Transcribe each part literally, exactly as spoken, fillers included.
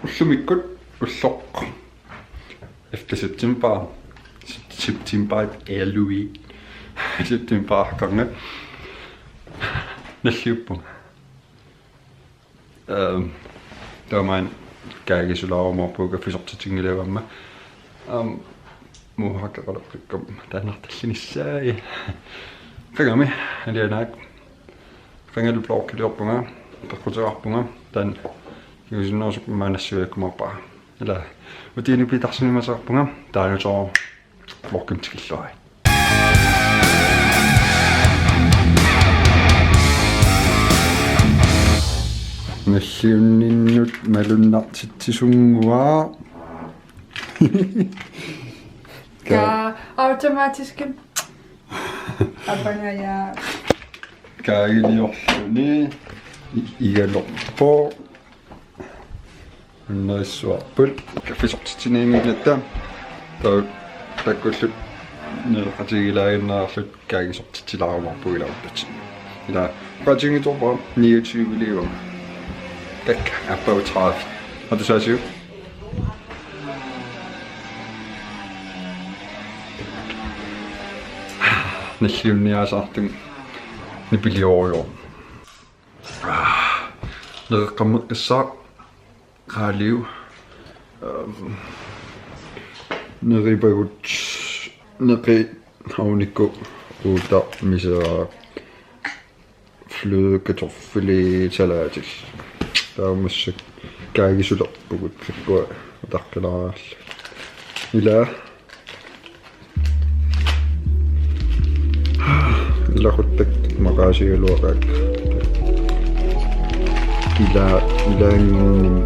Ullumikkut ulloq. Efter september. Sep-, september ellevi. September qanga. Nalliuppunga. Ehm, taamaammat kaagisulaarumaarpunga kaffisortitinngilagut aamma. Ehm, muuhakkeqaloqqikkam taannartallinissaai. Qangami, alianaak. Qangali vloggiliorpunga, peqquteqarpunga, taanna kingusinnerusukkut immaqa nassiulikkumaarpara. Ila, utiini pitarsinimaaseqarpunga, taanna soo vloggimut tikilluarit. Nalliunninnut malunnartitsisunnguaq. Ka-, Ka-, automatisk. Apangajaa. Kaagiliorluni i-, igalerpoq. Unnerissuarput. Kaffisortitsinianngilatta. Taava takkullu naleqatigilaaginnaarluta kaagisortitsilaarumaarpugut ilaapput. Ila, oqaatiginngilara niogtyveliivunga. Tak, aappaa tredive. Har du så syv? Nalliunniasaartunga nipiliorujoq. Nereqqammeqqissaaq qaaliu. Ehm, neripagut neqi aunikku uutaq miseraaq. Flødekartoffelit salaatit. Taava massakkut kaagisulerpugut takkua utaqqilaarallu. Ila. Ilaquttakka maqaasigaluaqaakka. Ila, ilaanninni.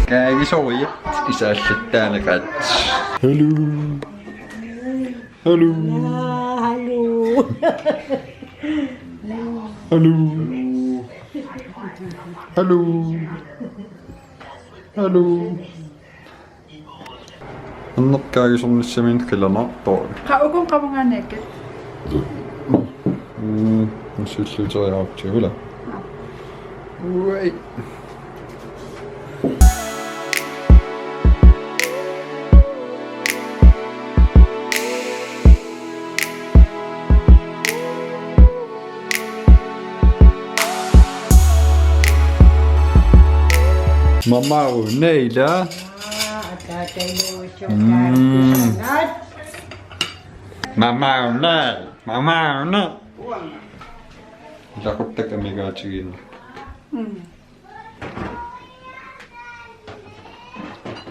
Kaagisoriat isaallattaaneqaat. Hello. Hello. Aa, hello. Hello. Hello. Hello. Annertoq kaagisornissaminnik qilanaartoq. Qa ukun qamungaanniakkat. Mm, massilluuteriaartigu ila. Uai. Mamaru neila. Mm. Mamaru nei. Mamaru nei. Ilaquttakka amigaatigiinneq. Mm.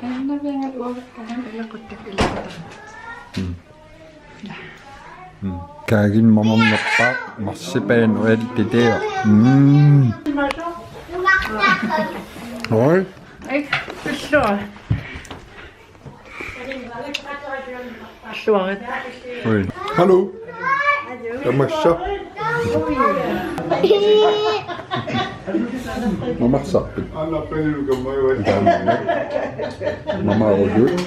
Annaviangat uagut ilaquttakka ilaquttakka. Mm. Mm. Kaagimut mamarnerpaaq marsipan ualtitia. Mm. Oi. Ai, pillua. Alluarit. Oi. Hallo. Tamassa. Mamarsarpit. Mamarujuit.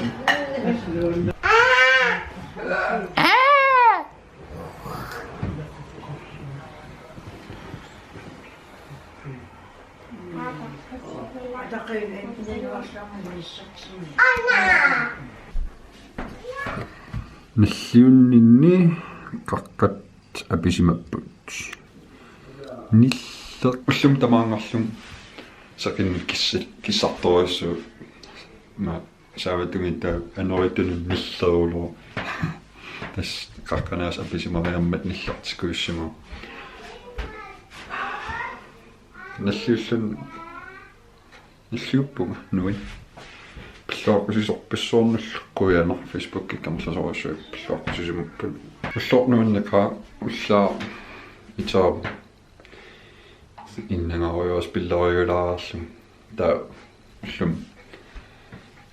Nalliunninni qaqqat apisimapput. Nilleq ullumi tamaanngarlunga seqineq kissa-, kissartorujussuuvoq. Ma saavatungit taava anoritunut nillerullugu. Tassa qaqqat aasiit apisimariarmat nillertikkujussimapput. Nalliullun-, nalliuppunga, nui. Pilluaqqusisorpassuarnullu qujanaq, Facebookikka amerlasoorujussuit pilluaqqusisimapput. Ulloq nuanneqaaq, ullaaq itaavoq. Innangarujoorsuaq pilloriulaarlugu. Taava Ullumi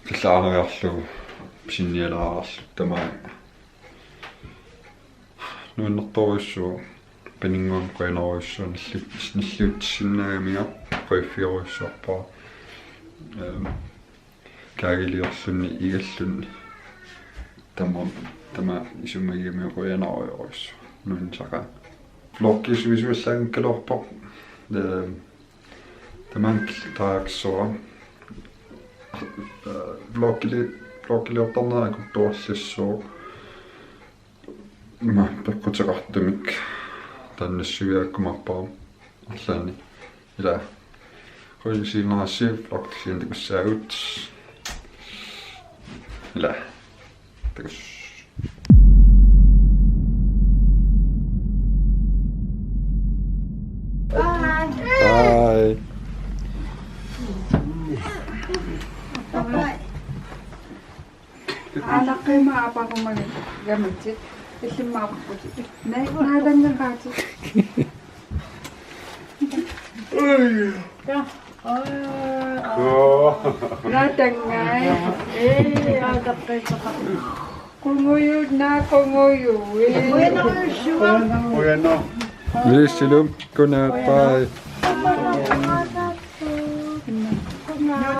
killaareerlugu pisinialaarlugu tamaat nuannertorujussuuvoq, paninnguamik qujanarujussuaq, nalliut-, nalliutsinnaagamiga qujafiorujussuarpara. Ehm, kaagiliorluni igalluni tama, tama isumagigamiuk qujanarujorujussuaq nuannisaqaaq. Vloggi sivisuallaanngikkaluarpoq. Ehm, tamaani killiliiassavara. Ehm, vloggili-, vloggiliortarnera akuttuarlissuuq. Ima peqquteqartumik taanna siviaakkumaarpara arlaanni. Ila. Qujanaq siunnersuut, vloggi kisianni takussaagut. Ila. Takuss. Bye. Bye. Bye. Aanaqqima aparumagit gamatsit illimmaaqqutit. Nei, naalanngeqaatit. Ja. Naatangai. Ee, aataqqissaqa. Qungujut, naa qungujut. Ee. Qujanaq. Qujanaq. Ilissilu, godnat, bye.